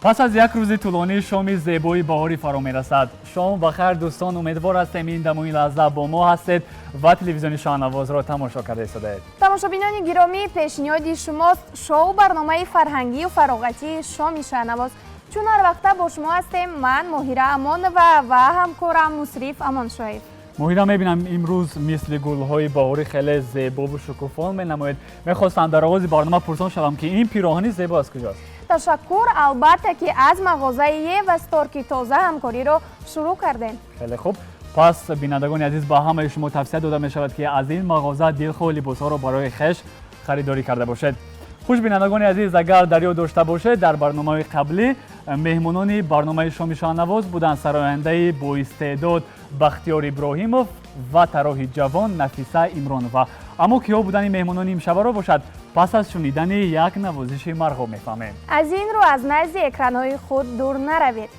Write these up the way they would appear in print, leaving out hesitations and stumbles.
Пас аз як рӯзи тӯлонӣ шоми зебои баҳорӣ фаро мерасад. Шом ба хайр, дӯстон. Умедвор ҳастем, ин даму ин лаҳза бо мо ҳастед ва телевизиони Шоҳнавозро тамошо карда истодаед. Тамошобинони гиромӣ, пешниҳоди шумост шоу барномаи фарҳангию фароғатии «Шоми Шаҳнавоз». Чун ҳар вақта бо шумо ҳастем ман, Моҳира Амонова, ва ҳамкорам Мусриф Амоншоев. Моҳира, мебинам, имрӯз мисли гулҳои баҳорӣ хеле зебову шукуфон менамоед. Мехостам дар оғози барнома пурсон шавам, ки ин пироҳани зебо аз куҷост? Ташаккур. Албатта, ки аз мағозаи Ева Стор, ки тоза ҳамкориро шурӯъ кардем. Хеле хуб. Пас, бинандагони азиз, ба ҳамаи шумо тавсия дода мешавад, ки аз ин мағоза дилхоҳ либосҳоро барои хеш харидорӣ карда бошед. Хуш, бинандагони азиз, агар дар ёд дошта бошед, дар барномаҳои қаблӣ меҳмонони барномаи «Шоми Шоҳнавоз» буданд сарояндаи боистеъдод Бахтиёр Иброҳимов ва тарроҳи ҷавон Нафиса Имронова. Аммо киҳо будани меҳмонони имшабаро бошад, пас аз шунидани як навозиши марғоб мефаҳмем. Аз ин рӯ аз назди экранҳои худ дур наравед.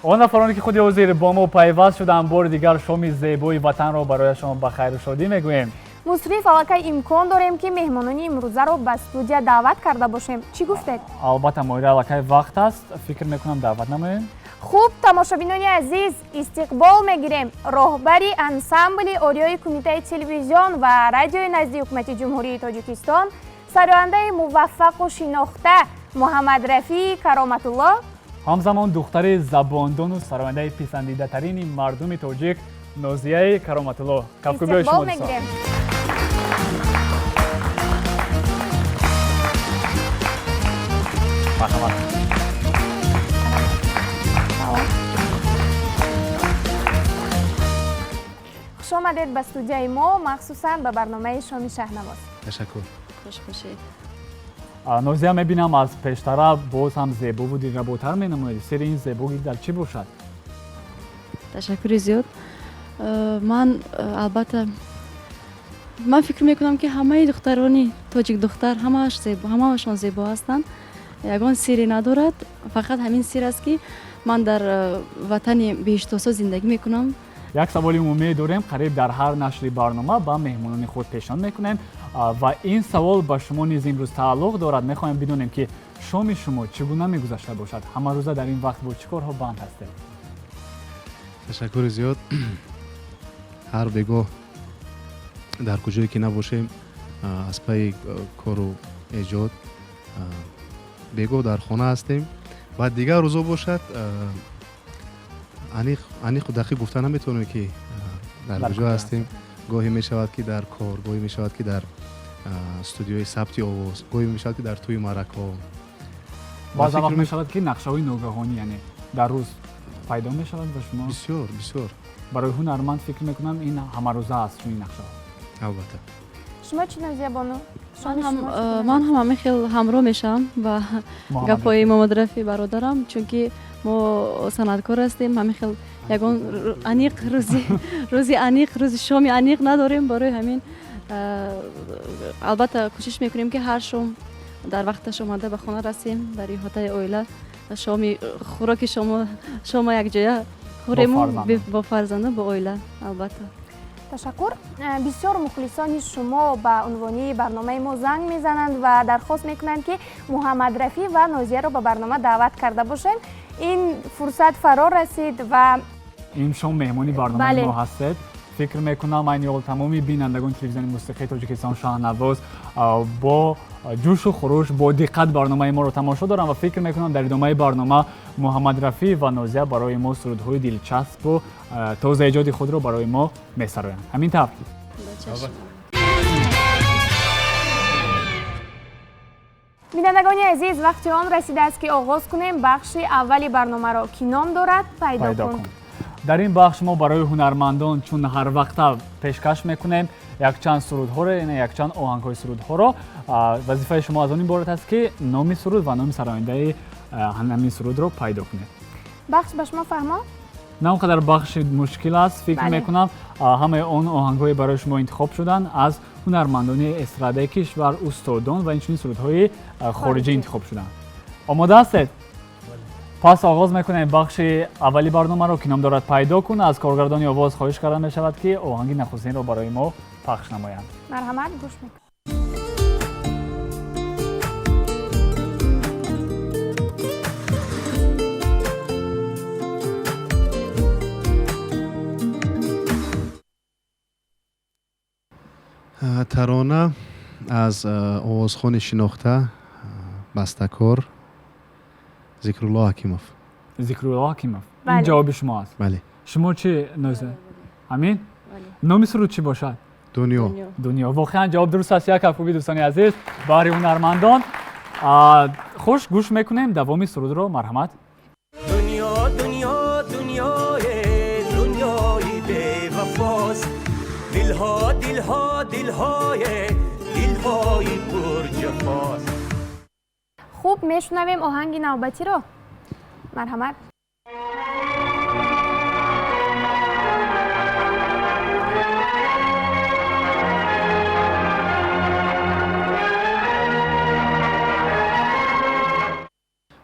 Он нафароне, ки худи ҳозир бо мо пайваст шуданд, бори дигар шоми зебои ватанро барояшон ба хайру шодӣ мегӯем. Мусриф, аллакай имкон дорем, ки меҳмонони имрӯзаро ба студия даъват карда бошем. Чӣ гуфтед? Албатта, Моҳира, аллакай вақт аст, фикр мекунам, даъват намоем. Хуб, тамошобинони азиз, истиқбол мегирем роҳбари ансамбли ориёи Кумитаи телевизион ва радиои назди Ҳукумати Ҷумҳурии Тоҷикистон, сарояндаи муваффақу шинохта Муҳаммадрафии Кароматулло, ҳамзамон духтари забондону сарояндаи писандидатарини мардуми тоҷик Нозияи Кароматулло. Кафкӯбиҳои Истиқбол шумо, дӯстон. мегирем. Марҳамат. Салом. Хуш омадед ба студияи мо, махсусан ба барномаи «Шоми Шаҳнавоз». Ташаккур. Хуш бошед. Нозия, мебинам, аз пештара боз ҳам зебову дилработар менамоед. Сирри ин зебогӣ дар чӣ бошад? Ташаккури зиёд. Ман албатта, ман фикр мекунам, ки ҳамаи духтарони тоҷик духтар ҳамааш зебо, ҳамаашон зебо ҳастанд. Ягон сирре надорад, фақат ҳамин сир аст, ки ман дар ватани беҳиштосо зиндагӣ мекунам. Як саволи умумие дорем, қариб дар ҳар нашри барнома ба меҳмонони худ пешниҳод мекунем ва ин савол ба шумо низ имрӯз тааллуқ дорад. Мехоҳем бидонем, ки шоми шумо чӣ гуна мегузашта бошад, ҳамарӯза дар ин вақт бо чӣ корҳо банд ҳастед? Ташаккури зиёд. Ҳар бегоҳ дар куҷое ки набошем, аз пайи кору эҷод, бегоҳ дар хона ҳастем ва дигар рӯзо бошад, аниқу дақиқ гуфта наметавонем, ки дар куҷо ҳастем. Гоҳе мешавад, ки дар кор, гоҳе мешавад, ки дар студиои сабти овоз, гоҳе мешавад, ки дар тӯи маъракаҳо. Баъзан вақт мешавад, ки нақшаҳои ногаҳонӣ, яъне дар рӯз пайдо мешавад ба шумо? Бисёр, бисёр. Барои ҳунарманд, фикр мекунам, ин ҳамарӯза аст чунин нақшаҳо. Албатта. Шумо чӣ, Нозиябону? Ман ҳам ҳамин хел ҳамроҳ мешавам ба гапҳои Муҳаммадрафи бародарам, чунки мо санъаткор ҳастем. Ҳамин хел ягон аниқ рӯзи аниқ, рӯзи шоми аниқ надорем. Барои ҳамин, албатта, кӯшиш мекунем, ки ҳар шом дар вақташ омада ба хона расем, дар иҳотаи оила шоми хӯроки шома якҷоя хӯрему бо фарзандон, бо оила, албатта. Ташаккур. Бисёр мухлисони шумо ба унвони барномаи мо занг мезананд ва дархост мекунанд, ки Муҳаммадрафӣ ва Нозияро ба барнома даъват карда бошем. Ин фурсат фаро расид ва ин шом меҳмони барномаи мо ҳастед. Фикр мекунам, айни ҳол тамоми бинандагони телевизиони мусиқии Тоҷикистон Шаҳнавоз бо ҷӯшу хуруш, бо диққат барномаи моро тамошо дорам ва фикр мекунам, дар идомаи барнома Муҳаммадрафӣ ва Нозия барои мо сурудҳои дилчаспу тозаэҷоди худро барои мо месароянд. Ҳамин тавр? Бинандагони азиз, вақти он расидааст, ки оғоз кунем бахши аввали барномаро, ки ном дорад «Пайдо кун». Дар ин бахш мо барои ҳунармандон, чун ҳар вақта, пешкаш мекунем якчанд сурудҳоро, яъне якчанд оҳангҳои сурудҳоро. Вазифаи шумо аз он иборат аст, ки номи суруд ва номи сарояндаи ҳамин сурудро пайдо кунед. Бахш ба шумо фаҳмо? На он қадар бахши мушкил аст, фикр мекунам. Ҳамаи он оҳангҳое барои шумо интихоб шуданд, аз ҳунармандони эстрадаи кишвар, устодон ва инчунин сурудҳои хориҷӣ интихоб шуданд. Омода ҳастед? Пас оғоз мекунем бахши аввали барномаро, ки ном дорад «Пайдо кун». Аз коргардони овоз хоҳиш карда мешавад, ки оҳанги нахустинро барои мо пахш намоянд. Марҳамат, гӯш мекунем. Тарона аз овозхони шинохта, бастакор Зикрулло Ҳакимов. Зикрулло Ҳакимов, ин ҷавоби шумо аст? Бале. Шумо чӣ, Ноза? Ҳамин? Номи суруд чӣ бошад? Дунё. Дунё. Воқеан, ҷавоб дуруст аст. Як кафкӯбӣ, дӯстони азиз, баҳри ҳунармандон. Хуш, гӯш мекунем давоми сурудро, марҳамат. Дунё, дунё, дунёе, дунёи бевафост, дилҳо, дилҳо, дилҳое, дилҳои пурҷафост. Хуб, мешунавем оҳанги навбатиро, марҳамат.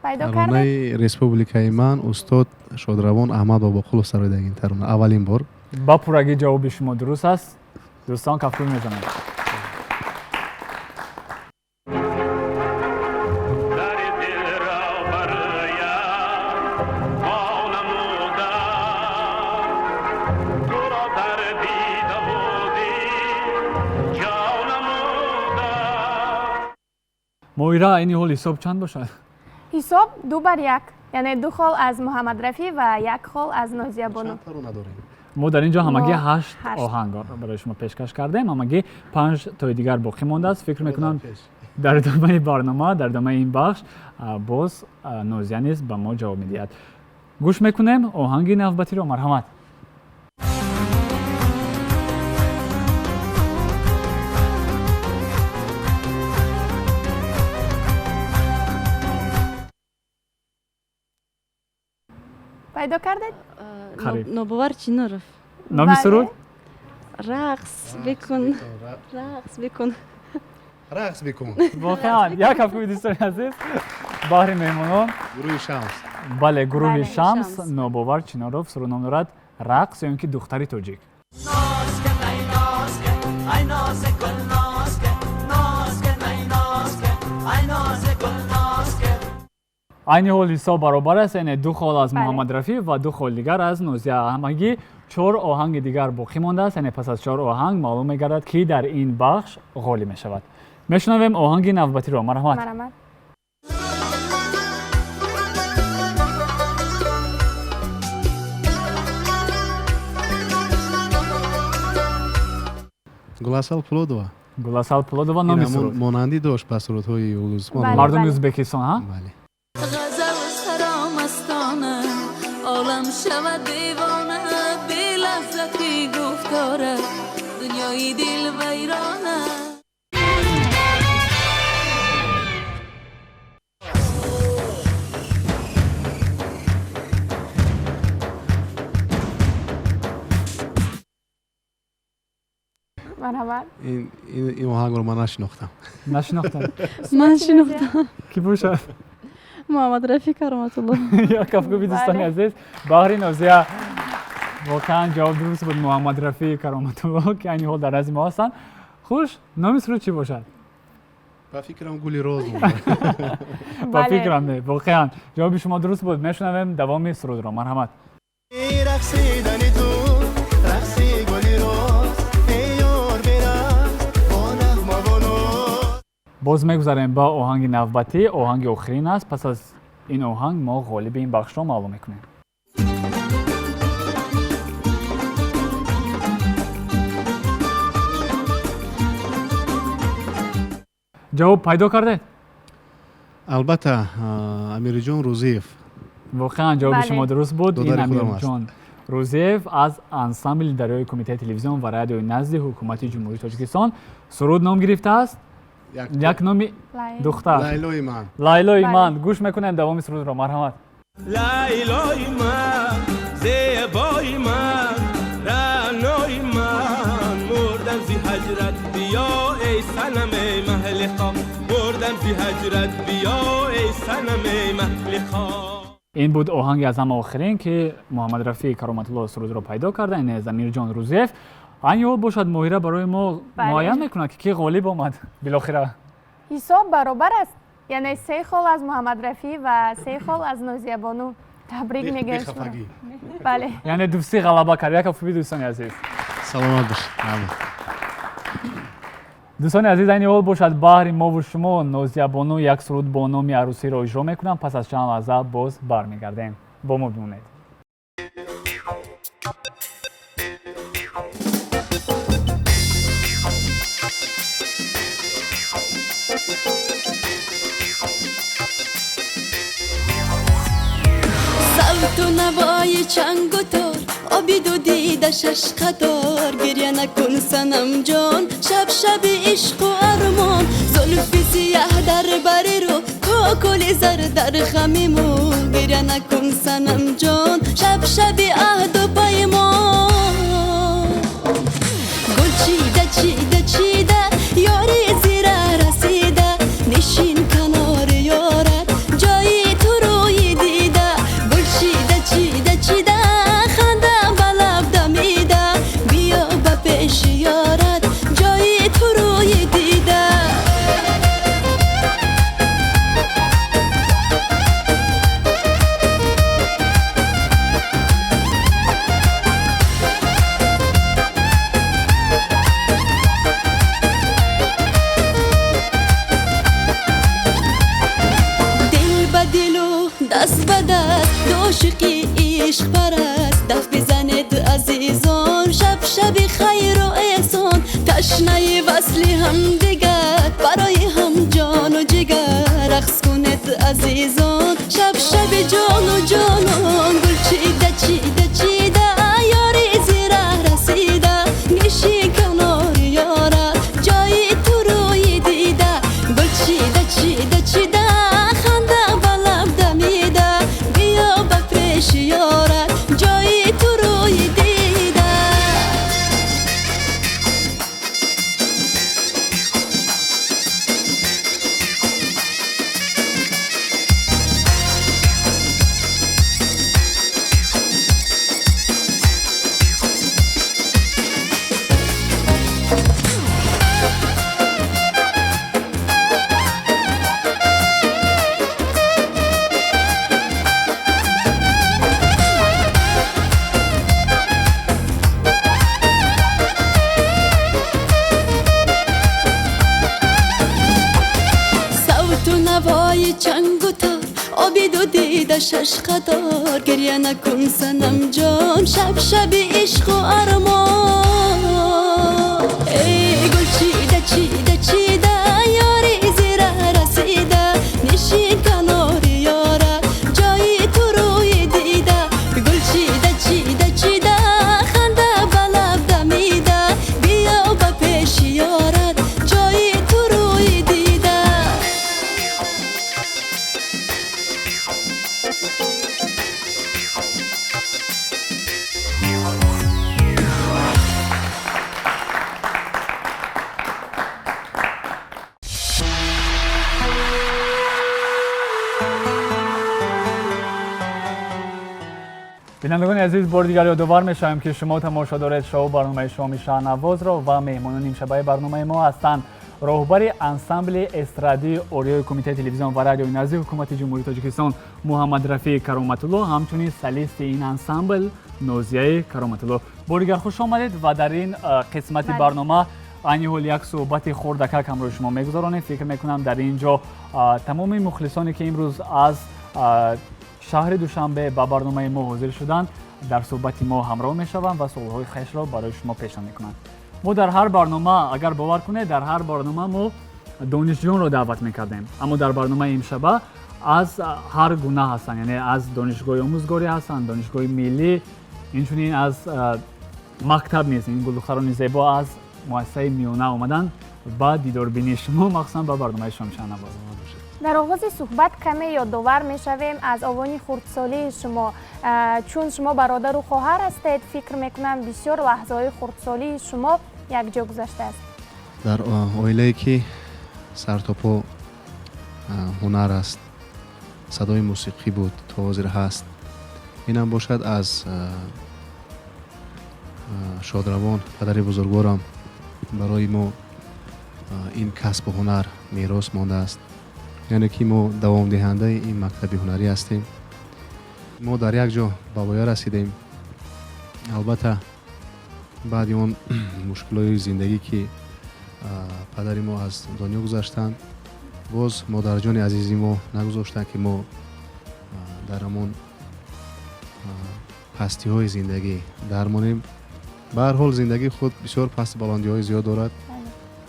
Пайдо кардед? Таронаи республикаи ман, устод шодравон Аҳмад Бобоқулов сароидагин тарона аввалин бор. Ба пуррагӣ ҷавоби шумо дуруст аст. Дӯстон, кафкӯб мезананд. Дари дилро бароям во намудам, туро дар дидаву дил ҷо намудам. Моира, айни ҳол ҳисоб чанд бошад? Ҳисоб 2 бар 1, яъне ду хол аз Муҳаммадрафӣ ва як хол аз Нозиябону. Чанд тарона дорем? Мо дар ин ҷо ҳамагӣ Мо ҳашт ҳашт. оҳанг барои шумо пешкаш кардем. Ҳамагӣ панҷ тои дигар боқӣ мондааст. Фикр мекунам, дар идомаи барнома, дар идомаи ин бахш боз Нозия низ ба мо ҷавоб медиҳад. Гӯш мекунем оҳанги навбатиро, марҳамат. Пайдо кардед? Қариб. Нобовар Чиноров. Номи суруд? Рақс бикун, рақс бикун. Рақс бикун. Воқеан, як кафкӯби, дӯстони азиз, Баҳри меҳмонон. Гурӯҳи Шамс. Бале, гурӯҳи Шамс, Нобовар Чиноров, суруд ном дорад «Рақс» ё ин ки «Духтари тоҷик». Айни ҳол ҳисоб баробар аст, яъне 2 хол аз Муҳаммад Рафиъ ва 2 хол дигар аз Нозия. Ҳамагӣ 4 оҳанги дигар боқӣ мондааст, яъне пас аз 4 оҳанг маълум мегардад, ки дар ин бахш ғолиб мешавад. Мешунавем оҳанги навбатиро. Марҳамат. Марҳамат. Гуласал Пулодова. Гуласал Пулодова номи суруд. Монандӣ дошт ба сурудҳои Юлдуз. Мардуми Ӯзбекистон, ҳа? Бале. Ғазал саромастона, олам шавад девона, белаззати гуфтора, дунёи дил вайрона. Марҳамат. Ин оҳангро ман нашинохтам. Нашинохтам. Ман шинохтам. Кӣ бошад? Муҳаммад Рафиъ Кароматулло. Як кафкӯби дӯстони азиз. Баҳри Нозия воқеан ҷавоб дуруст буд. Муҳаммад Рафиъ Кароматулло, ки айни ҳол дар назди мо ҳастанд. Хуш, номи суруд чӣ бошад? Ба фикрам «Гули роз». Ба фикрам не, воқеан ҷавоби шумо дуруст буд. Мешунавем давоми сурудро. Марҳамат. Рақсидани ту рақси гули роз, эй ёр бирақс бо нағма бо ноз. Боз мегузарем ба оҳанги навбатӣ. Оҳанги охирин аст. Пас аз ин оҳанг мо ғолиби ин бахшро маълум мекунем. Ҷавоб пайдо кардед? Албатта, Амирҷон Рӯзиев. Воқеан ҷавоби шумо дуруст буд. Ин Додари худам аст. Амирҷон Рӯзиев аз ансамбли дарёи Кумитаи телевизион ва радиои назди ҳукумати Ҷумҳурии Тоҷикистон. Суруд ном гирифтааст як номи духтар. Лайлои ман. Лайлои ман. Гӯш мекунем давоми сурудро. Марҳамат. Лайлои ман, зебои ман, раънои ман, мурдам зи ҳаҷрат биё эй санам эй маҳли хоб, мурдам зи ҳаҷрат биё эй санам эй маҳли хоб. Ин буд оҳанги аз ҳама охирин, ки Муҳаммад Рафиъ Кароматулло сурудро пайдо карда, ин аз Амирҷон Рӯзиев. Айни ҳол бошад Моҳира барои мо муайян мекунад, ки ки ғолиб омад билохира. Ҳисоб баробар аст, яъне 3 хол аз Муҳаммад Рафиъ ва 3 хол аз Нозиябону. Табрик мегӯям шумо. Бехафагӣ. Бале. Яъне дӯстӣ ғалаба кард. Як кафкӯби дӯстони азиз. Саломат бошед. Раҳмат. Дӯстони азиз, айни ҳол бошад баҳри мову шумо Нозиябону як суруд бо номи «Арӯсиро» иҷро мекунам. Пас аз чанд лаҳза боз бармегардем. Бо мо бимонед. Савту навои чангу тор, обиду дида шаш қатор, гиря накун санам ҷон, шаб шаби ишқу армон, зулфи сиёҳ дар бари рӯ, кокули зар дар хами мӯ, гиря накун санам ҷон, шаб шаби аҳду паймон. Гул чида чида чида, ёри зира расида, нишин канори ёрат, ҷои ту рӯи дида, гул чида чида чида, ханда ба лаб дамида, биё ба пеши ёрат, ҷои ту рӯи дида. Дил ба дилу даст ба даст, ду ошиқи ишқпараст, даф бизанед азизон, шаб шаби хайру эҳсон, ташнаи васли ҳамдигар, барои ҳам ҷону ҷигар, рақс кунед азизон, шаб шаби ҷону ҷонон, гул чида чида чида, ёри зира расида, нишин канори ёрат, ҷои ту рӯи дида, гул чида чида чида, ханда ба лаб дамида, биё ба пеши ёрат, ҷои ту рӯи дида. Оби ду дида шаш қатор, гиря накун санам ҷон, шаб шаби ишқу армон. Эй гул чида чида чида, ёри зира расида, нишин канори ёра, ҷои ту рӯи дида. Гул чида чида чида, ханда ба лаб дамида, биё ба пеши ёрат, ҷои ту рӯи дида. Бинандагони азиз, бори дигар ёдовар мешавем, ки шумо тамошо доред шоу барномаи шоми Шаҳнавозро ва меҳмонони нимшабаи барномаи мо ҳастанд роҳбари ансамбли эстрадии Ориёи Кумитаи телевизион ва радиои назди Ҳукумати Ҷумҳурии Тоҷикистон Муҳаммадрафеъ Кароматулло, ҳамчунин солисти ин ансамбл Нозияи Кароматулло. Бори дигар хуш омадед ва дар ин қисмати барнома айни ҳол як суҳбати хурдакак ҳамроҳи шумо мегузаронем. Фикр мекунам, дар ин ҷо тамоми мухлисоне, ки имрӯз аз шаҳри Душанбе ба барномаи мо ҳозир шуданд, дар суҳбати мо ҳамроҳ мешаванд ва суолҳои хешро барои шумо пешниҳод мекунанд. Мо дар ҳар барнома, агар бовар кунед, дар ҳар барнома мо донишҷӯёнро даъват мекардем, аммо дар барномаи имшаба аз ҳар гуна ҳастанд, яъне аз донишгоҳи омӯзгорӣ ҳастанд, донишгоҳи миллӣ, инчунин аз мактаб низ ин гулдухтарони зебо аз муассисаи миёна омаданд ба дидорбинии шумо, махсусан ба барномаи шоми Шаҳнавоз. Дар оғози суҳбат каме ёдовар мешавем аз овони хурдсолии шумо. Чун шумо бародару хоҳар ҳастед, фикр мекунам, бисёр лаҳзаҳои хурдсолии шумо якҷо гузаштааст. Дар оилае ки сартопо ҳунар аст, садои мусиқӣ буд, то ҳозир ҳаст. Инам бошад аз шодравон падари бузургворам барои мо ин касбу ҳунар мерос мондааст, яъне ки мо давомдиҳандаи ин мактаби ҳунарӣ ҳастем. Мо дар як ҷо ба воя расидем. Албатта, баъди он мушкилои зиндагӣ, ки падари мо аз дунё гузаштанд, боз модарҷони азизи мо нагузоштанд, ки мо дар ҳамон пастиҳои зиндагӣ дармонем. Ба ҳар ҳол, зиндагӣ худ бисёр пасту баландиҳои зиёд дорад.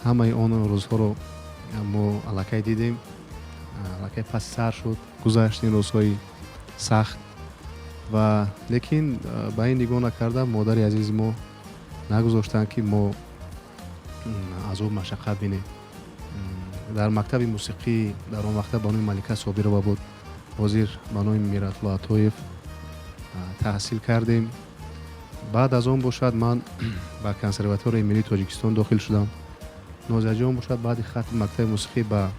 Ҳамаи он рӯзҳоро мо аллакай дидем, аллакай паси сар шуд, гузашт ин рӯзҳои сахт. Ва лекин ба ин нигоҳ накарда, модари азизи мо нагузоштанд, ки мо азоб машаққат бинем. Дар мактаби мусиқӣ, дар он вақта ба номи Малика Собирова буд, ҳозир ба номи Миратулло Атоев, таҳсил кардем. Баъд аз он бошад ман ба Консерваторияи миллии Тоҷикистон дохил шудам. Нозияҷон бошад баъди хатми мактаби мусиқӣ ба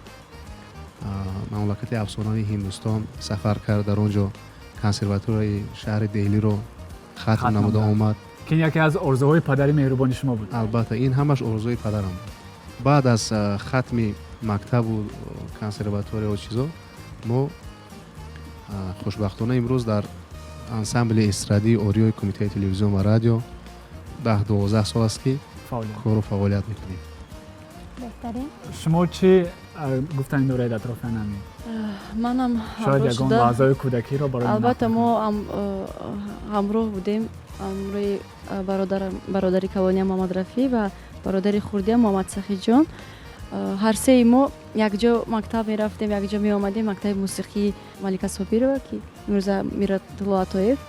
мамлакати афсонавии Ҳиндустон сафар кард, дар он ҷо консерваторияи шаҳри Деҳлиро хатм намуда омад. Ки яке аз орзуҳои падари меҳрубони шумо буд. Албатта, ин ҳамаш орзуи падарам буд. Баъд аз хатми мактабу консерваторияу чизо мо хушбахтона имрӯз дар ансамбли эстрадии Ориёи Кумитаи телевизион ва радио 10-12 сол аст, ки кору фаъолият мекунем. Беҳтарин. Шумо чӣ гуфтани доред атрофи ҳамин? Манам шояд ягон лаҳзаҳои кӯдакиро барои Албатта, мо ҳамроҳ будем ҳамроҳи бародари калониям Муҳаммадрафӣ ва бародари хурдиям Муҳаммад Сахиҷон. Ҳар сеи мо якҷо мактаб мерафтем, якҷо меомадем, мактаби мусиқии Малика Собирова, ки имрӯза Миратулло Атоев.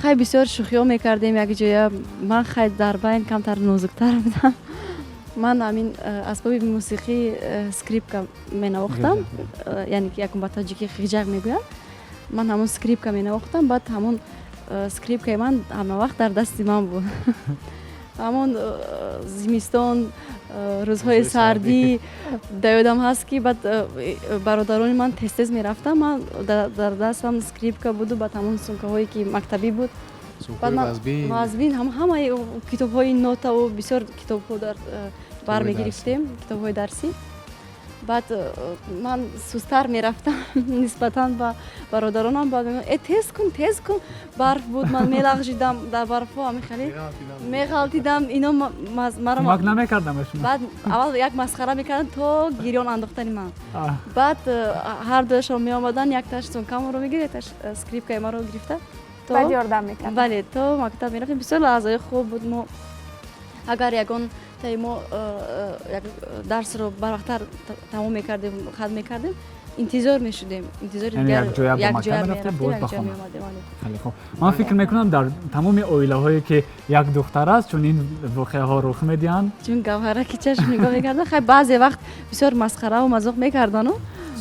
Хай, бисёр шӯхиҳо мекардем якҷоя. Ман хай дар байн камтар нозуктар будам. Ман ҳамин асбоби мусиқӣ, скрипка менавохтам, яъне ки якум ба тоҷикӣ ғиҷак мегӯянд. Ман ҳамон скрипка менавохтам. Баъд ҳамон скрипкаи ман ҳама вақт дар дасти ман буд. Ҳамон зимистон, рӯзҳои сардӣ дар ёдам ҳаст, ки баъд бародарони ман тез тез мерафтам, ман дар дастам скрипка буду, баъд ҳамон сумкаҳое ки мактабӣ буд, вазбин, ҳамаи китобҳои нотаву бисёр китобҳо дар бар мегирифтем, китобҳои дарсӣ. Баъд ман сустар мерафтам нисбатан ба бародаронам. Баъд мегӯям: «Э, тез кун, тез кун». Барф буд, ман мелағжидам дар барфҳо, ҳамин хеле меғалтидам. Ино маро Кӯмак намекардам ба шумо? Баъд аввал як масхара мекарданд то гирён андохтани ман. Баъд ҳар дуяшон меомаданд, якташ сумкамро мегирифт, якташ скрипкаи маро гирифта то Баъд ёрдам мекард. Бале, то мактаб мерафтем. Бисёр лаҳзаҳои хуб буд. Мо агар ягон таи мо як дарсро барвақттар тамом мекардем, хатм мекардем, интизор мешудем, интизори Яъне дигар. Якҷоя ба Якҷоя мактаб мерафтем, мерафтем, боз ба якҷоя хона. меомадем, бале. Хеле хуб. Ман фикр мекунам, дар тамоми оилаҳое ки як духтар аст, чунин воқеаҳо рух медиҳанд. Чун гавҳараки чашм нигоҳ мекардан. Хай, баъзе вақт бисёр масхараву мазоқ мекардану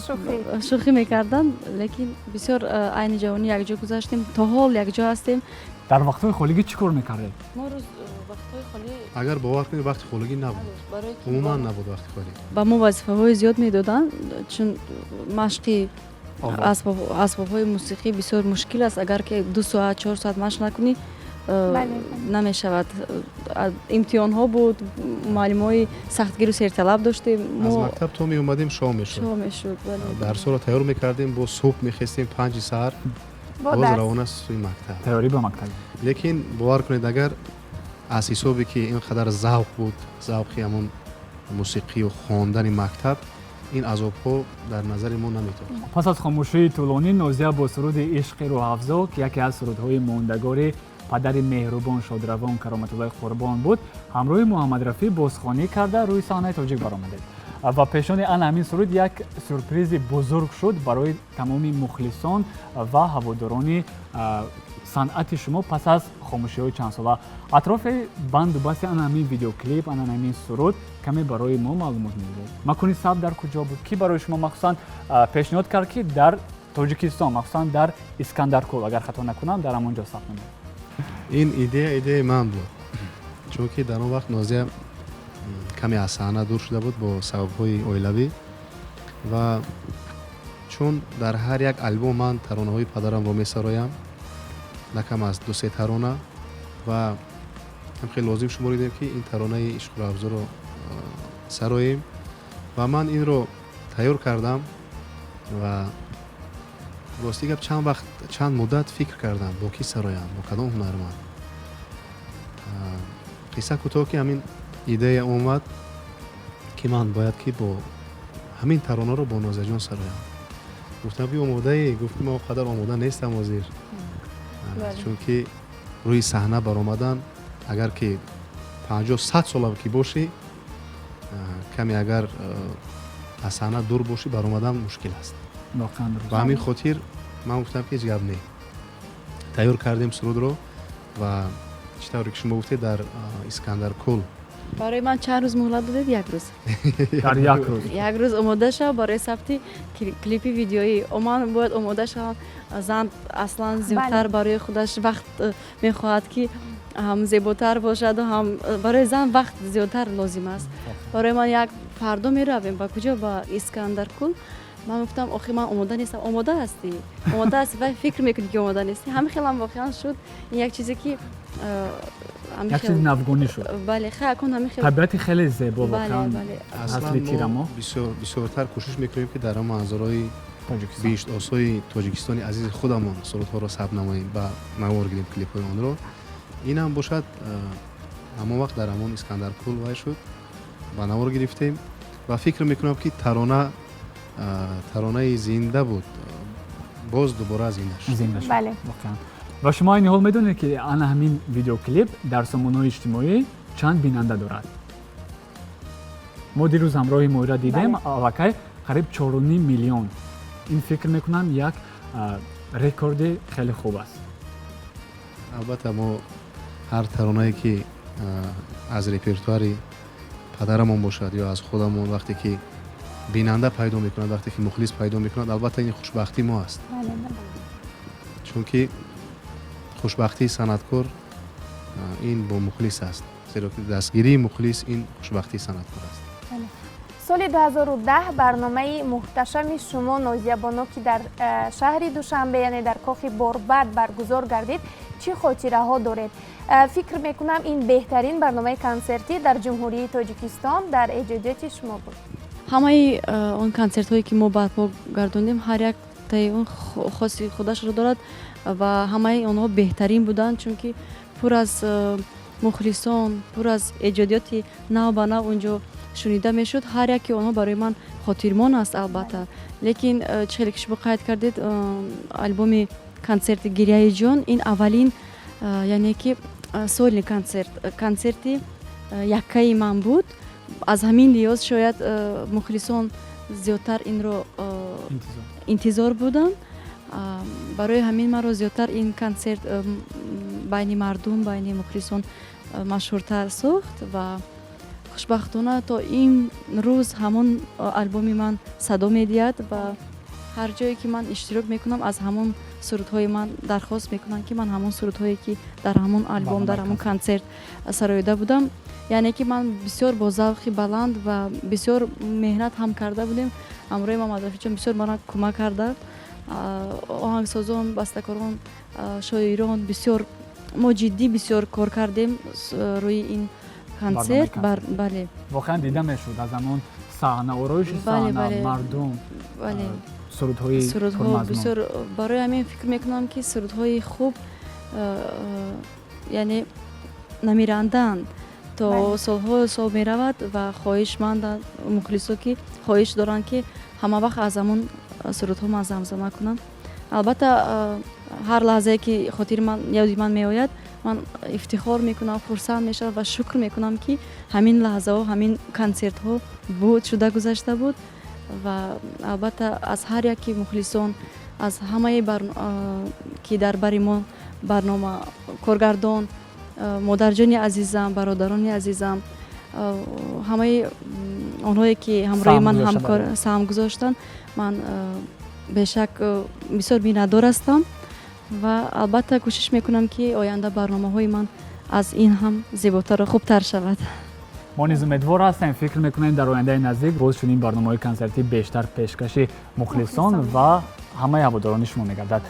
Шӯхӣ. шӯхӣ мекарданд, лекин бисёр айни ҷавонӣ якҷо гузаштем, то ҳол якҷо ҳастем. Дар вақтҳои холигӣ чӣ кор мекардед? Мо рӯз вақтҳои холӣ Агар бовар кунед, вақти холигӣ набуд, умуман набуд вақти холӣ. Ба мо вазифаҳои зиёд медоданд, чун машқи асбобҳои мусиқӣ бисёр мушкил аст. Агар ки 2 соат, 4 соат машқ накунӣ, намешавад. Имтиҳонҳо буд, муаллимҳои сахтгиру серталаб доштем. Аз мактаб то меомадем, шом мешуд. Шом мешуд, бале. Дарсҳоро тайёр мекардем, боз субҳ мехестем 5-и саҳар, боз равона сӯи мактаб. Тайёрӣ ба мактаб. Лекин бовар кунед, агар аз ҳисобе ки ин қадар завқ буд, завқи ҳамон мусиқию хондани мактаб, ин азобҳо дар назари мо наметофт. Пас аз хомӯшии тӯлонӣ Нозия бо суруди «Ишқи рӯҳафзо», ки яке аз сурудҳои мондагори падари меҳрубон, шодравон Кароматуллои Қурбон буд, ҳамроҳи Муҳаммадрафӣ бозхонӣ карда, рӯи саҳнаи тоҷик баромадед ва пешони ан ҳамин суруд як сюрпризи бузург шуд барои тамоми мухлисон ва ҳаводорони санъати шумо пас аз хомӯшиҳои чандсола. Атрофи банду басти ан ҳамин видеоклип, ан ҳамин суруд каме барои мо маълумот медиҳед. Макони сабт дар куҷо буд? Кӣ барои шумо махсусан пешниҳод кард, ки дар Тоҷикистон, махсусан дар Искандаркул, агар хато накунам, дар ҳамон ҷо сабт намоед? Ин идея идеяи ман буд, чунки дар он вақт Нозия каме аз саҳна дур шуда буд бо сабабҳои оилавӣ. Ва чун дар ҳар як албом ман таронаҳои падарамро месароям, на кам аз дусе тарона, ва ҳам хеле лозим шуморидем, ки ин таронаи «Ишқу рӯҳафзоро» сароем. Ва ман инро тайёр кардам ва рости гап, чанд вақт, чанд муддат фикр кардам, бо кӣ сароям, бо кадом ҳунарманд. Қисса кӯтоҳ, ки ҳамин идея омад, ки ман бояд ки бо ҳамин таронаро бо Нозияҷон сароям. Гуфтам ки омодаӣ? Гуфт ки ман он қадар омода нестам ҳозир, чунки рӯи саҳна баромадан, агар ки 50, 100 сола ки бошӣ, каме агар аз саҳна дур бошӣ, баромадан мушкил аст. Воқеан дуруст. Ба ҳамин хотир ман гуфтам, ки ҳеҷ гап не. Тайёр кардем сурудро ва чӣ тавре ки шумо гуфтед, дар Искандаркул. Барои ман чанд рӯз муҳлат додед? Як рӯз. Дар як рӯз. Як рӯз омода шав барои сабти клипи видеоӣ. Ман бояд омода шавам. Зан аслан зиёдтар барои худаш вақт мехоҳад, ки ҳам зеботар бошаду ҳам барои зан вақт зиёдтар лозим аст. Барои ман як фардо меравем. Ба куҷо? Ба Искандаркул. Ман гуфтам: «Охи, ман омода нестам». «Омода ҳастӣ, омода ҳастӣ ва фикр мекунӣ, ки омода нестӣ». Ҳамин хелам воқеан шуд. Ин як чизе ки ҳамин Як чизи навгонӣ шуд. Бале, хай, акун ҳамин хел. Табиати хеле зебо. Бале, Воқеан бале. Аслан фасли мо тирамо. Бисёртар кӯшиш мекунем, ки дар манзарои Тоҷикистон, биҳиштосои Тоҷикистони азизи худамон сурудҳоро сабт намоем, ба навор гирем клипҳои онро. Инам бошад, ҳамон вақт дар ҳамон Искандаркул вай шуд, ба навор гирифтем ва фикр мекунам, ки тарона таронаи зинда буд, боз дубора зинда шуд. Зинда шуд. Бале. Воқеан. Ва шумо айни ҳол медонед, ки ана ҳамин видеоклип дар сомонаҳои иҷтимоӣ чанд бинанда дорад? Мо дирӯз ҳамроҳи Моира дидем, аллакай қариб 4,5 миллион. Ин, фикр мекунам, як рекорди хеле хуб аст. Албатта, мо ҳар таронае ки аз репертуари падарамон бошад ё аз худамон, вақте ки бинанда пайдо мекунад, вақте ки мухлис пайдо мекунад, албатта, ин хушбахтии мо аст, чунки хушбахтии санъаткор ин бо мухлис аст, зеро ки дастгирии мухлис ин хушбахтии санъаткор аст. Соли 2010 барномаи муҳташами шумо, Нозиябоно, ки дар шаҳри Душанбе, яъне дар кохи Борбад баргузор гардид, чӣ хотираҳо доред? Фикр мекунам, ин беҳтарин барномаи консертӣ дар Ҷумҳурии Тоҷикистон дар эҷодиёти шумо буд. Ҳамаи он консертҳое, ки мо барпо гардондем, ҳар яктаи он хоси худашро дорад ва ҳамаи онҳо беҳтарин буданд, чунки пур аз мухлисон, пур аз эҷодиёти нав ба нав унҷо шунида мешуд. Ҳар яке онҳо барои ман хотирмон аст, албатта. Лекин чӣ хеле ки шумо қайд кардед, альбоми консерти «Гиряи ҷон» ин аввалин, яъне ки сольный концерт, консерти яккаи ман буд. Аз ҳамин лиҳоз шояд мухлисон зиёдтар инро интизор буданд. Барои ҳамин маро зиёдтар ин консерт байни мардум, байни мухлисон машҳуртар сохт ва хушбахтона то ин рӯз ҳамон альбоми ман садо медиҳад ва ҳар ҷое ки ман иштирок мекунам, аз ҳамон сурудҳои ман дархост мекунанд, ки ман ҳамон сурудҳое, ки дар ҳамон альбом, дар ҳамон консерт сароида будам. Яъне ки ман бисёр бо завқи баланд ва бисёр меҳнат ҳам карда будем. Ҳамроҳи Мамадрафиҷон бисёр мана кӯмак карда, оҳангсозон, бастакорон, шоирон. Бисёр мо ҷиддӣ бисёр кор кардем рӯи ин консерт, бале. Воқеан дида мешуд аз ҳамон саҳна, ороиши саҳна, мардум, сурудҳои сурудҳо бисёр. Барои ҳамин фикр мекунам, ки сурудҳои хуб, яъне, намиранданд, то солҳо сол меравад ва хоҳишманданд мухлисо, ки хоҳиш доранд, ки ҳама вақт аз ҳамон сурудҳо ман замзама кунам. Албатта, ҳар лаҳзае ки хотири ман, ёди ман меояд, ман ифтихор мекунам, хурсанд мешавам ва шукр мекунам, ки ҳамин лаҳзаҳо, ҳамин консертҳо буд, шуда гузашта буд. Ва албатта, аз ҳар яки мухлисон, аз ҳамаи, ки дар бари мо барнома коргардон, модарҷони азизам, бародарони азизам, ҳамаи онҳое, ки ҳамроҳи ман ҳамкор саҳм гузоштанд, ман бешак бисёр миннатдор ҳастам ва албатта кӯшиш мекунам, ки оянда барномаҳои ман аз ин ҳам зеботару хубтар шавад. Мо низ умедвор ҳастем, фикр мекунем, дар ояндаи наздик боз чунин барномаҳои консертӣ бештар пешкаши мухлисон ва ҳамаи ҳаводорони шумо мегардад.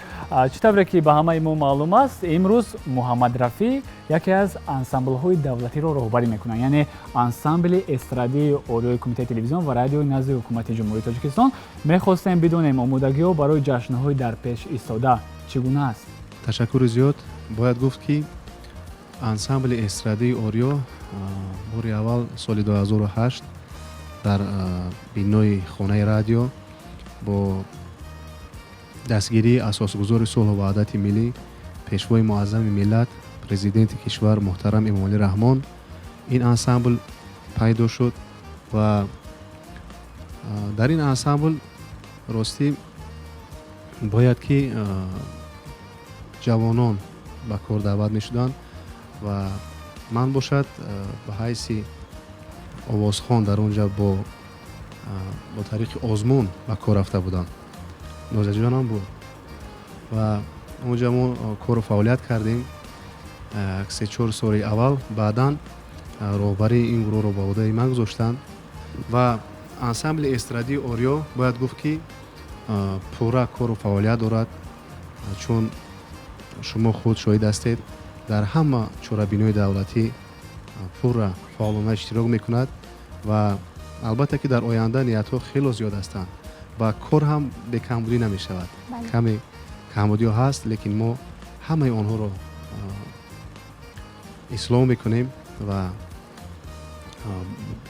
Чӣ тавре ки ба ҳамаи мо маълум аст, имрӯз Муҳаммад Рафӣ яке аз ансамблҳои давлатиро роҳбарӣ мекунанд, яъне ансамбли эстрадии Ориёи Кумитаи телевизион ва радиои назди Ҳукумати Ҷумҳурии Тоҷикистон. Мехостем бидонем, омодагиҳо барои ҷашнҳои дар пеш истода чӣ гуна аст? Ташаккури зиёд. Бояд гуфт, ки ансамбли эстрадии Ориё бори аввал соли 2008 дар бинои Хонаи радио бо дастгирии асосгузори сулҳу ваҳдати миллӣ, Пешвои муаззами миллат, Президенти кишвар муҳтарам Эмомалӣ Раҳмон ин ансамбл пайдо шуд. Ва дар ин ансамбл, ростӣ, бояд ки ҷавонон ба кор даъват мешуданд ва ман бошад ба ҳайси овозхон дар он ҷа бо тариқи озмун ба кор рафта будам. Нозияҷонам буд ва онҷа мо кору фаъолият кардем 3-4 соли аввал. Баъдан роҳбарии ин гурӯҳро ба ӯҳдаи ман гузоштанд ва ансамбли эстрадии Ориё, бояд гуфт, ки пурра кору фаъолият дорад, чун шумо худ шоҳид ҳастед, дар ҳама чорабиниҳои давлатӣ пурра фаъолона иштирок мекунад. Ва албатта, ки дар оянда ниятҳо хело зиёд ҳастанд ва кор ҳам бекамбудӣ намешавад. Каме камбудиҳо ҳаст, лекин мо ҳамаи онҳоро ислоҳ мекунем ва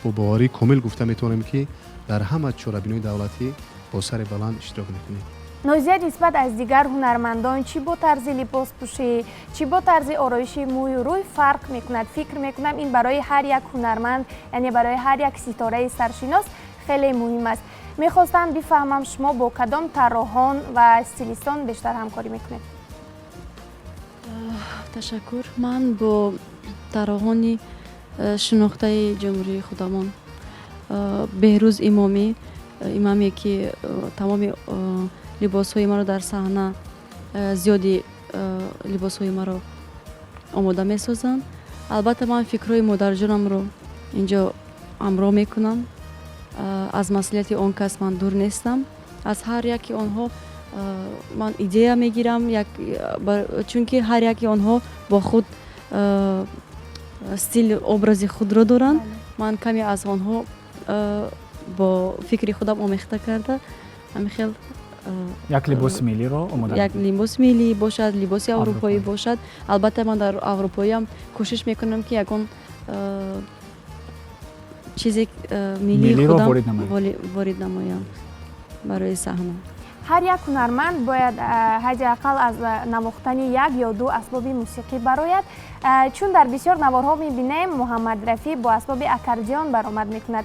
бо боварии комил гуфта метавонем, ки дар ҳама чорабиниҳои давлатӣ бо сари баланд иштирок мекунем. Нозия нисбат аз дигар ҳунармандон чӣ бо тарзи либоспӯшӣ, чӣ бо тарзи ороиши мӯю рӯй фарқ мекунад? Фикр мекунам, ин барои ҳар як ҳунарманд, яъне барои ҳар як ситораи саршинос хеле муҳим аст. Мехостам бифаҳмам, шумо бо кадом тарроҳон ва стилистон бештар ҳамкорӣ мекунед? Ташаккур. Ман бо тарроҳони шинохтаи ҷумҳурии худамон Беҳрӯз Имомӣ, имаме, ки тамоми либосҳои маро дар саҳна, зиёди либосҳои маро омода месозанд. Албатта, ман фикрҳои модарҷонамро инҷо ҳамроҳ мекунам. Аз маслиҳати он кас ман дур нестам. Аз ҳар яки онҳо ман идея мегирам, чунки ҳар яки онҳо бо худ стиль, образи худро доранд. Ман каме аз онҳо Бо фикри худам омехта карда, ҳамин хел. Як либоси миллиро омода. Як либоси миллӣ бошад, либоси аврупоӣ бошад. Албатта, ман дар аврупоиам кӯшиш мекунам, ки ягон чизе миллии худам ворид намоям барои саҳна. Ҳар як ҳунарманд бояд ҳадди ақал аз навохтани як ё ду асбоби мусиқӣ барояд. Чун дар бисёр наворҳо мебинем, Муҳаммад Рафӣ бо асбоби аккордеон баромад мекунад,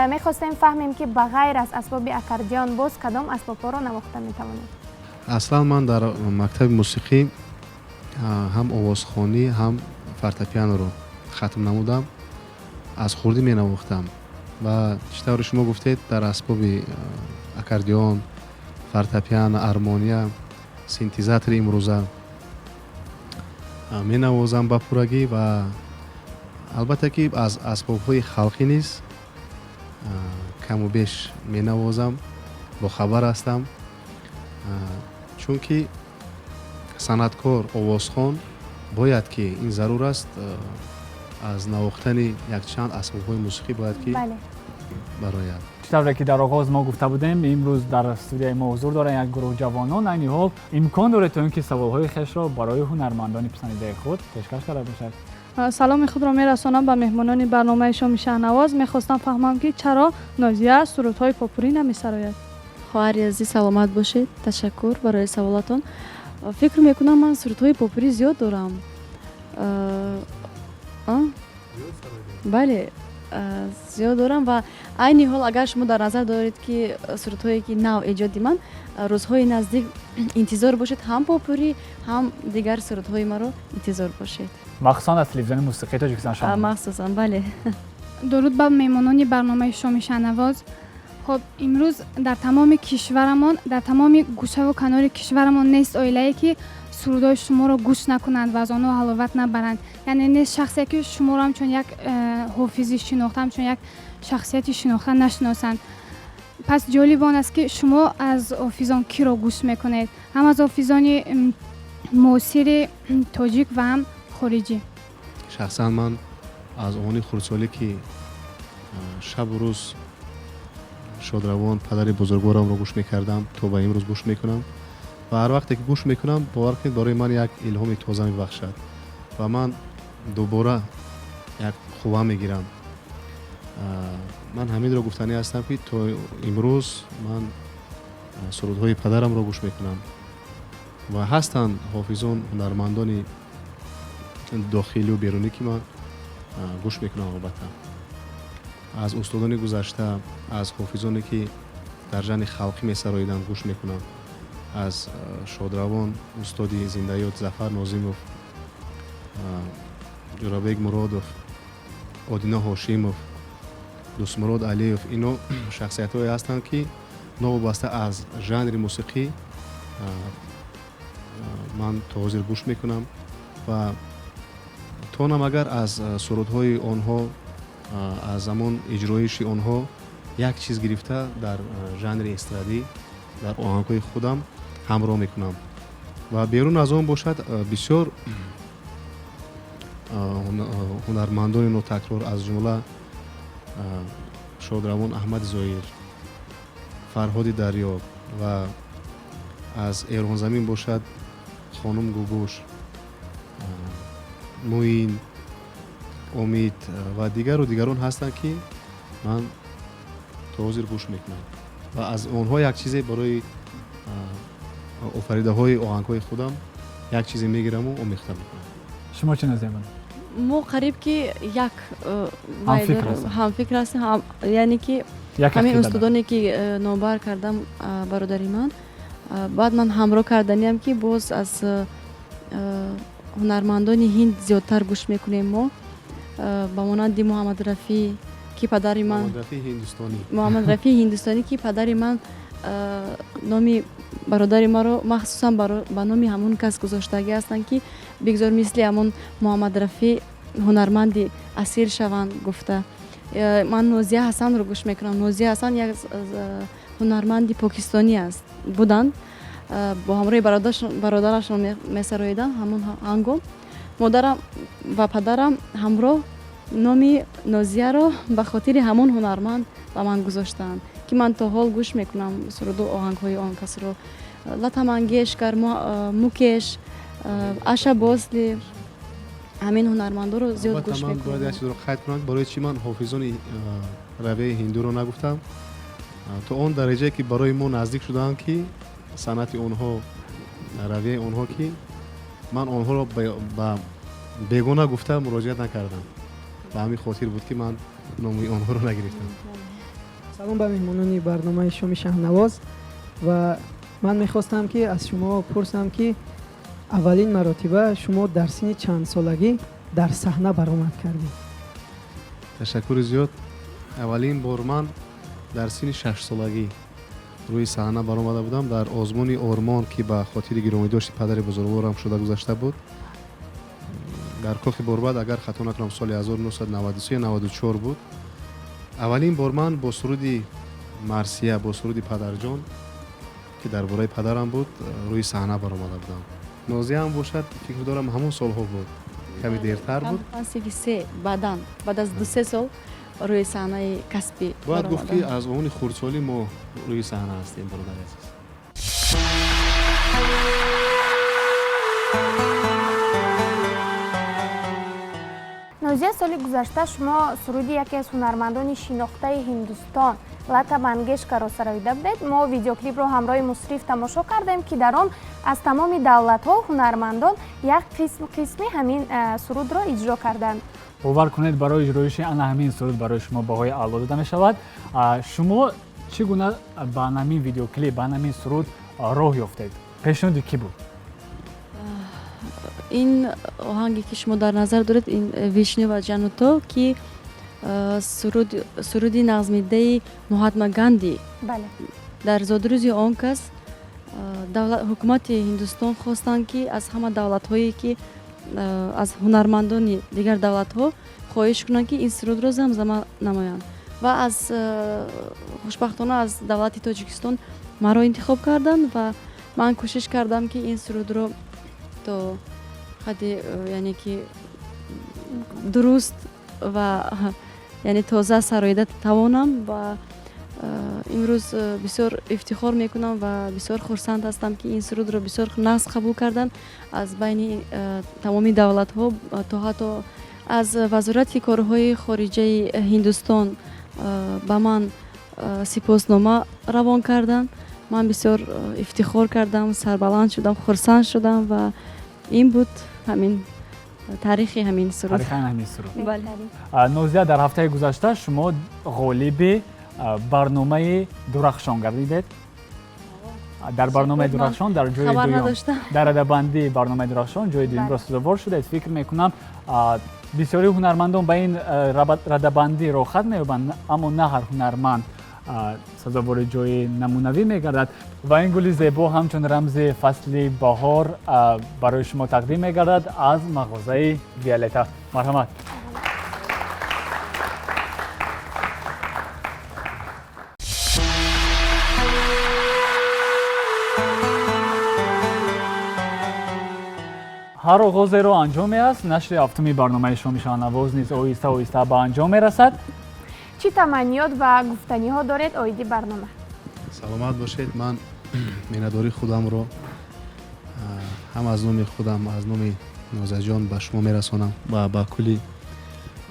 мехостем фаҳмем, ки ба ғайр аз асбоби аккордеон боз кадом асбобҳоро навохта метавонед? Аслан ман дар мактаби мусиқӣ ҳам овозхонӣ, ҳам фортепианоро хатм намудам. Аз хурдӣ менавохтам ва чӣ тавре шумо гуфтед, дар асбоби аккордеон, фортепиано, армония, синтезатори имрӯза менавозам ба пуррагӣ ва албатта, ки аз асбобҳои халқӣ низ каму беш менавозам, бохабар ҳастам, чунки санъаткор, овозхон бояд ки, ин зарур аст, аз навохтани якчанд асбобҳои мусиқӣ бояд ки барояд. Чӣ тавре ки дар оғоз мо гуфта будем, имрӯз дар студияи мо ҳузур доранд як гурӯҳ ҷавонон. Айни ҳол имкон доред, то ин ки саволҳои хешро барои ҳунармандони писандидаи худ пешкаш карда бошад. Саломи худро мерасонам ба меҳмонони барномаи Шоми Шаҳнавоз. Мехостам фаҳмам, ки чаро Нозия сурудҳои попурӣ намесарояд? Хоҳари азиз, саломат бошед, ташаккур барои саволатон. Фикр мекунам, ман сурудҳои попурӣ зиёд дорам. Бале, зиёд дорам ва айни ҳол, агар шумо дар назар доред, ки сурудҳое ки нав эҷоди ман, рӯзҳои наздик интизор бошед, ҳам попурӣ, ҳам дигар сурудҳои маро интизор бошед. Махсусан аз телевизиони мусиқии Тоҷикистон. Махсусан, бале. Дуруд ба меҳмонони барномаи Шоми Шаҳнавоз. Хоб, имрӯз дар тамоми кишварамон, дар тамоми гӯшаву канори кишварамон нест оилае, ки сурудҳои шуморо гӯш накунанд ва аз онҳо ҳаловат набаранд. Яъне нест шахсе, ки шуморо ҳамчун як ҳофизи шинохта, ҳамчун як шахсияти шинохта нашиносанд. Пас ҷолиб он аст, ки шумо аз ҳофизон киро гӯш мекунед, ҳам аз ҳофизони муосири тоҷик ва ҳам хориҷӣ? Шахсан ман аз овони хурдсолӣ, ки шабу рӯз шодравон падари бузургворамро гӯш мекардам, то ба имрӯз гӯш мекунам ва ҳар вақте ки гӯш мекунам, бовар кунед, барои ман як илҳоми тоза мебахшад ва ман дубора як қувва мегирам. Ман ҳаминро гуфтанӣ ҳастам, ки то имрӯз ман сурудҳои падарамро гӯш мекунам ва ҳастанд ҳофизон, ҳунармандони дохилию берунӣ, ки ман гӯш мекунам. Албатта, аз устодони гузашта, аз ҳофизоне, ки дар жанри халқӣ месароиданд, гӯш мекунам, аз шодравон устоди зиндаёд Зафар Нозимов, Ҷурабек Муродов, Одино Ҳошимов, Дӯстмурод Алиев. Ино шахсиятҳое ҳастанд, ки новобаста аз жанри мусиқӣ ман то ҳозир гӯш мекунам ва тонам агар аз сурудҳои онҳо, аз ҳамон иҷроиши онҳо як чиз гирифта, дар жанри эстрадӣ, дар оҳангҳои худам ҳамроҳ мекунам. Ва берун аз он бошад, бисёр ҳунармандони нотакрор, аз ҷумла шодравон Аҳмади Зоир, Фарҳоди Дарё ва аз Эронзамин бошад, хонум Гугуш, Муин, Омид ва дигару дигарон ҳастанд, ки ман то ҳозир гӯш мекунам ва аз онҳо як чизе барои офаридаҳои оҳангҳои худам як чизе мегираму омехта мекунам. Шумо чӣ, Нозиябону? Мо қариб ки як ҳамфикр ҳастем, яъне ки ҳамин устодоне, ки номбар кардам, бародари ман, баъд ман ҳамроҳ карданиам, ки боз аз ҳунармандони ҳинд зиёдтар гӯш мекунем мо, ба монанди Муҳаммад Рафӣ, ки падари ман, Муҳаммад Рафии ҳиндустонӣ, ки падари ман номи бародари маро махсусан ба номи ҳамон кас гузоштагӣ ҳастанд, ки бигзор мисли ҳамон Муҳаммад Рафӣ ҳунарманди асил шаванд, гуфта. Ман Нозия Ҳасанро гӯш мекунам. Нозия Ҳасан як ҳунарманди покистонӣ аст, буданд, бо ҳамроҳи бародарашон месароиданд. Ҳамон ҳангом модарам ва падарам ҳамроҳ. Номи Нозияро ба хотири ҳамон ҳунарманд ба ман гузоштаанд, ки ман то ҳол гӯш мекунам суруду оҳангҳои он касро: Лата Мангешкар, Мукеш, Аша Босли, ҳамин ҳунармандоро зиёд гӯш ман бояд як мекунам. чизро қайд кунам: барои чӣ ман ҳофизони равияи ҳиндуро нагуфтам? То он дараҷае ки барои мо наздик шудаанд, ки санъати онҳо, равияи онҳо, ки ман онҳоро ба бегона гуфта муроҷиат накардам. Ба ҳамин хотир буд, ки ман номи онҳоро нагирифтам. Салом ба меҳмонони барномаи Шоми Шаҳнавоз ва ман мехостам, ки аз шумо пурсам, ки аввалин маротиба шумо дар синни чанд солагӣ дар саҳна баромад кардед? Ташаккури зиёд. Аввалин бор ман дар синни 6-солагӣ рӯи саҳна баромада будам дар озмуни Ормон, ки ба хотири гиромидошти падари бузургворам шуда гузашта буд дар Кохи Борбад. Агар хато накунам, соли 1993 94 буд. Аввалин бор ман бо суруди марсия, бо суруди Падарҷон, ки дар бораи падарам буд, рӯи саҳна баромада будам. Нозияам бошад, фикр дорам, ҳамон солҳо буд, каме дертар буд. Ман синфи се, баъдан баъд аз 2-3 сол рӯи саҳнаи касбӣ Бояд гуфт, ки баромадам. аз овони хурдсолӣ мо рӯи саҳна ҳастем, бародари азиз. Нозия, соли гузашта шумо суруди яке аз ҳунармандони шинохтаи Ҳиндустон Лата Мангешкарро сароида будед. Мо видеоклипро ҳамроҳи Мусриф тамошо кардем, ки дар он аз тамоми давлатҳо ҳунармандон як қисм қисми ҳамин сурудро иҷро карданд. Бовар кунед, барои иҷроиши ана ҳамин суруд барои шумо баҳои аъло дода мешавад. Шумо чӣ гуна ба ана ҳамин видеоклип, ба ана ҳамин суруд роҳ ёфтед? Пешниҳоди кӣ буд? Ин оҳанге, ки шумо дар назар доред, ин Вишну ва Ҷан То, ки суруди нағзмидаи Моҳатма Ганди. Дар зодрӯзи он кас ҳукумати Ҳиндустон хостанд, ки аз ҳама давлатҳое, ки аз ҳунармандони дигар давлатҳо хоҳиш кунанд, ки ин сурудро замзама намоянд, ва аз хушбахтона аз давлати Тоҷикистон маро интихоб карданд ва ман кӯшиш кардам, ки ин сурудро то ҳадди яъне ки дуруст ва яъне тоза сароида тавонам. Ва имрӯз бисёр ифтихор мекунам ва бисёр хурсанд ҳастам, ки ин сурудро бисёр нағз қабул карданд аз байни тамоми давлатҳо, то ҳатто аз Вазорати корҳои хориҷаи Ҳиндустон ба ман сипоснома равон карданд. Ман бисёр ифтихор кардам, сарбаланд шудам, хурсанд шудам ва ин буд ҳамин таърихи ҳамин суруд. Таърихи ҳамин суруд. Бале. Нозия, дар ҳафтаи гузашта шумо ғолиби барномаи Дурахшон гардидед. Дар барномаи Дурахшон дар ҷои Хабар дуюм надоштам. Дар радабандии барномаи Дурахшон ҷои дуюмро сазовор шудед. Фикр мекунам, бисёри ҳунармандон ба ин радабандӣ роҳхат меёбанд, аммо на ҳар ҳунарманд сазовори ҷои намунавӣ мегардад. Ва ин гули зебо ҳамчун рамзи фасли баҳор барои шумо тақдим мегардад аз мағозаи Виолета. Марҳамат. Ҳар оғозеро анҷоме аст. Нашри ҳафтуми барномаи Шоми Шаҳнавоз низ оҳиста оҳиста ба анҷом мерасад. Чӣ таманниёт ва гуфтаниҳо доред оиди барнома? Саломат бошед. Ман миннатдории худамро ҳам аз номи худам, аз номи Нозияҷон ба шумо мерасонам ва ба кулли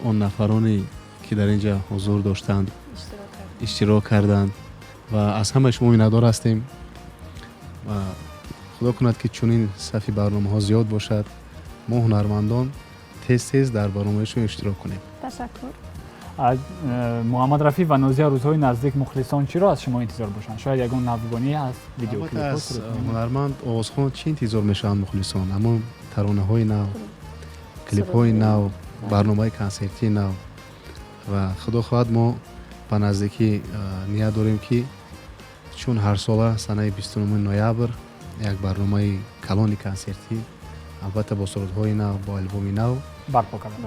он нафароне, ки дар ин ҷа ҳузур доштанд, иштирок карданд, ва аз ҳамаи шумо миннатдор ҳастем ва худо кунад, ки чунин сафи барномаҳо зиёд бошад, мо ҳунармандон тез тез дар барномаи шумо иштирок кунем. Ташаккур. Муҳаммад Рафӣ ва Нозия, рӯзҳои наздик мухлисон чиро аз шумо интизор бошанд? Шояд ягон навгонӣ аз видеоклипҳо? Аз ҳунарманд, овозхон чӣ интизор мешаванд мухлисон? Ҳамон таронаҳои нав, клипҳои нав, барномаи консертии нав. Ва худо хоҳад, мо ба наздикӣ ният дорем, ки чун ҳарсола санаи 29 ноябр як барномаи калони консертӣ, албатта бо сурудҳои нав, бо албоми нав барпо кардан.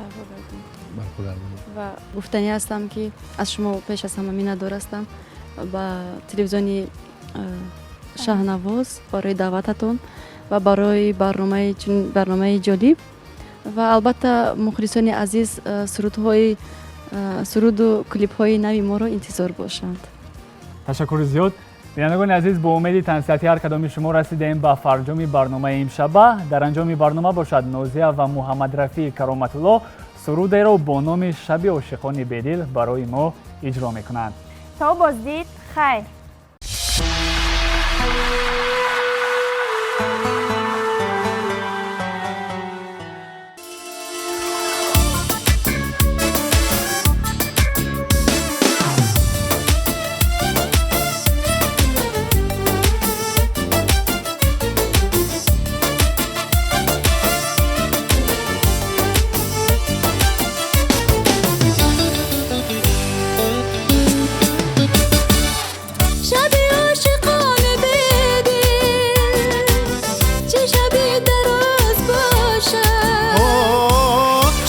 Барпо гардонем. Ва гуфтанӣ ҳастам, ки аз шумо пеш аз ҳама миннатдор ҳастам ба телевизиони Шаҳнавоз барои даъвататон ва барои барномаи чун барномаи ҷолиб. Ва албатта, мухлисони азиз, сурудҳои, суруду клипҳои нави моро интизор бошанд. Ташаккури зиёд. Бинандагони азиз, бо умеди тансиҳати ҳар кадоми шумо расидаем ба фарҷоми барномаи имшаба. Дар анҷоми барнома бошад, Нозия ва Муҳаммадрафеъ Кароматулло сурудеро бо номи «Шаби ошиқони бедил» барои мо иҷро мекунанд. То боздид хайр. شبی عاشقان بدل، چه شبی دراز باشد.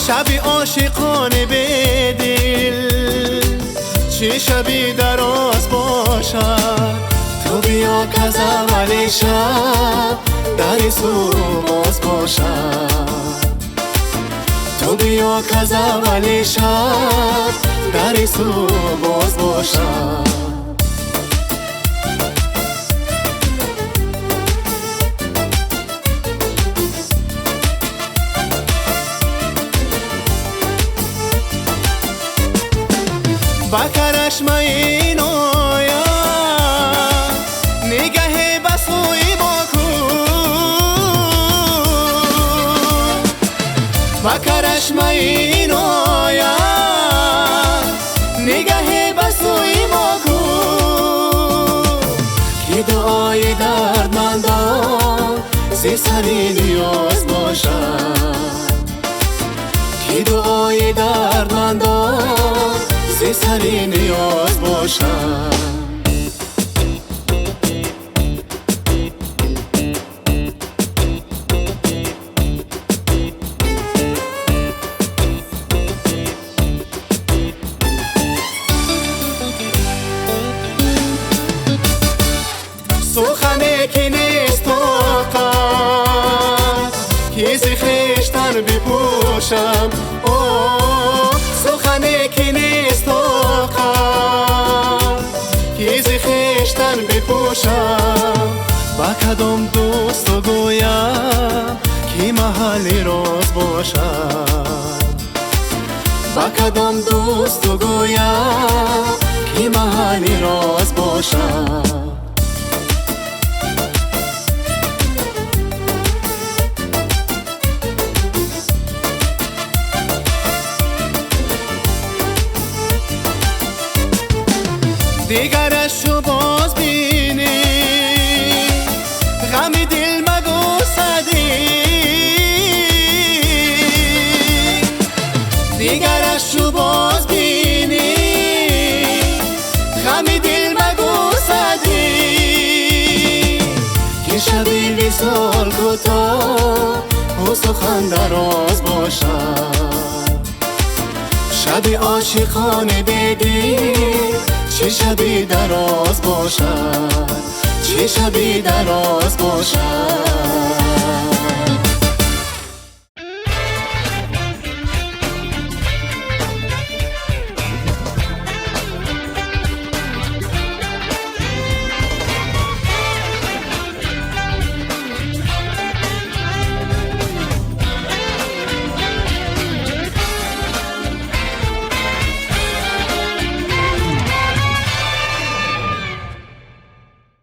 شبی عاشقان بدل، چه شبی دراز باشد. تو بیا که از اول شب در سو باز باشد. تو بیا که از اول شب در سو باز باشد. با کرشمه این آید نگه به سوی ما کن. با کرشمه این آید نگه به سوی ما کن. که دعای دردمندان ز سری نیاز باشد. که دعای دردمندان ز سری نیاز باشد. سخنی که نیست طاقت که ز خویشتن بپوشم. سخنی که نیست طاقت که ز خویشتن بپوشم. با کدام دوست گویم که محل راز باشد. با کدام دوست گویم که محل راز باشد. دیگرش رو باز بینی غم دل مگو سدی. دیگرش رو باز بینی غم دل مگو سدی. که شبی وصال کوتاه و سخن دراز باشد. شب عاشقان بدل، چه شبی دراز باشد. چه شبی دراز باشد.